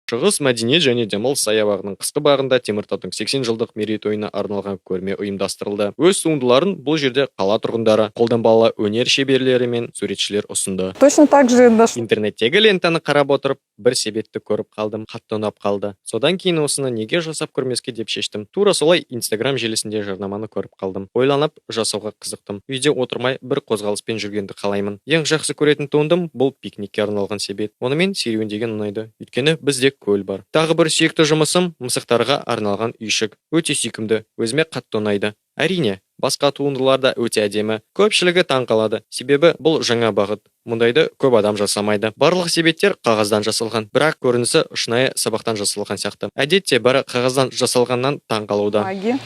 Шығыс мәдениет және демалыс саябағының қысқы бағында Теміртаудың 80 жылдық мерейтойына арналған көрме ұйымдастырылды. Өз туындыларын бұл жерде қала тұрғындары, қолданбалы өнер шеберлері мен суретшілер ұсынды. Точно так же наш Интернеттегі лентаны қарап отырып, бір себетті көріп қалдым, қатты ұнап қалды. Содан кейін осыны неге жасап көрмеске деп шештім. Тура солай Инстаграм желісінде жарнаманы көріп қалдым. Ойланып, жасауға қызықтым. Үйде отырмай, бір қозғалыспен жүргенді қалаймын. Ең жақсы көретін туындым — бұл пикникке арналған себет. Онымен серуендеген ұнайды, өйткені бізде көл бар. Тағы бір сүйікті жұмысым — мысықтарға арналған үйшік. Өте сүйкімді, өзіме қатты ұнайды. Әрине, басқа туындылар да өте әдемі. Көпшілігі таң қалады, себебі бұл жаңа бағыт. Мұндайды көп адам жасамайды. Барлық себеттер қағаздан жасалған, бірақ көрінісі шынайы сабақтан жасалған сияқты. Әдетте бәрі қағаздан жасалғаннан таң қалуда. Маги.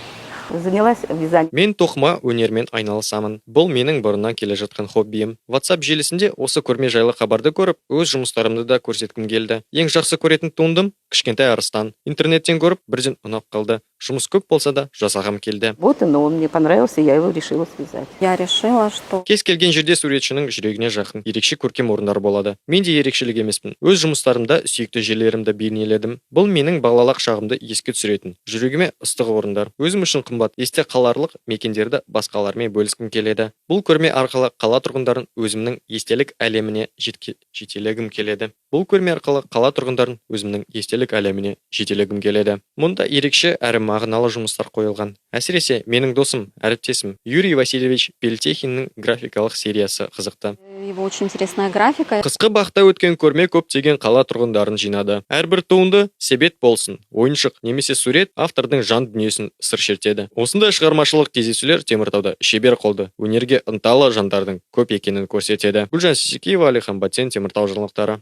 Занялась вязанием. Мен тоқыма өнермен айналысамын. Бұл менің бұрыннан келе жатқан хоббиім. WhatsApp желісінде осы көрме жайлы хабарды көріп, өз жұмыстарымды да көрсеткім келді. Ең жақсы көретін туындым — кішкентай арыстан. Интернеттен көріп, бірден ұнап қалды. Жұмыс көп болса да, жасағым келді. Вот, но он мне понравился, я его решила связать. Я решила, что Кез келген жерде суретшінің жүрегіне жақын ерекше көркем орындар болады. Мен де ерекшелік емеспін. Өз жұмыстарымда сүйікті жерлерімді бейнеледім. Бұл менің балалық шағымды еске түсіретін, жүрегіме ыстық орындар. Өзім үшін қымбат, есте қаларлық мекендерді басқалармен бөліскім келеді. Бұл көрме арқылы қала тұрғындарын өзімнің естелік әлеміне жетелегім келеді. Бұл көрме арқылы қала тұрғындарын өзімнің естелік әлеміне жетелегім келеді. Мұнда ерекше әрі мағыналы жұмыстар қойылған. Әсіресе менің досым, әріптесім Юрий Васильевич Пельтехиннің графикалық сериясы қызықты. Его очень интересная графика. Қысқы бақта өткен көрме көптеген қала тұрғындарын жинады. Әрбір туынды, себет болсын, ойыншық немесе сурет, автордың жан дүниесін сыр шертеді. Осындай шығармашылық кездесулер Теміртауда шебер қолды, өнерге ынталы жандардың көп екенін көрсетеді. Гүлжан Сисекеева, Алихан Батен, Теміртау жаңалықтары.